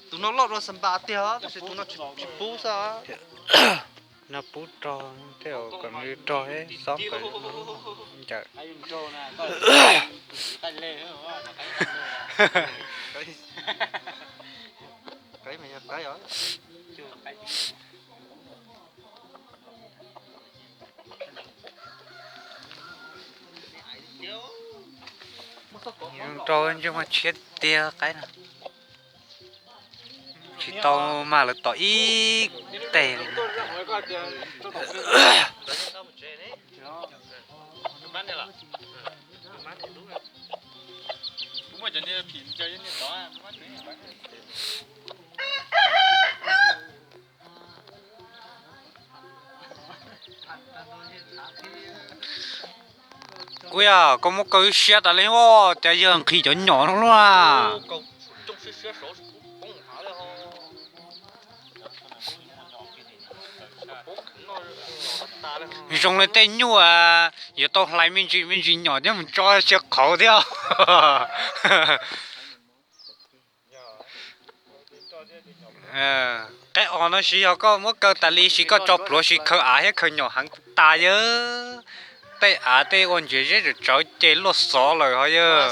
Tus no loj dua xa npas tiag tab sis tus no tsis pub xwb. No pub rog thiab, kom nws rog xob kawg ncaws. Rau ntsej muag tshiab tiag qaib no. Tsis tau mag lawv tom ib teg li. Kuv yog koj muab kaw siab tas li os, cas yawg nqhis cov nyom no luaj. Zoo li tej nyuj yuav tau hlais me ntsis me ntsis nyom thiab mus tso sia qhauv thiab. Qaib os no sis yog koj muab kaw tas li sis koj tso pluav sis khaws av thiab khaws nyom heev tas yawg. Tej av tej ua ntses zeb tsawv ces luaj xov lawm ho yawg.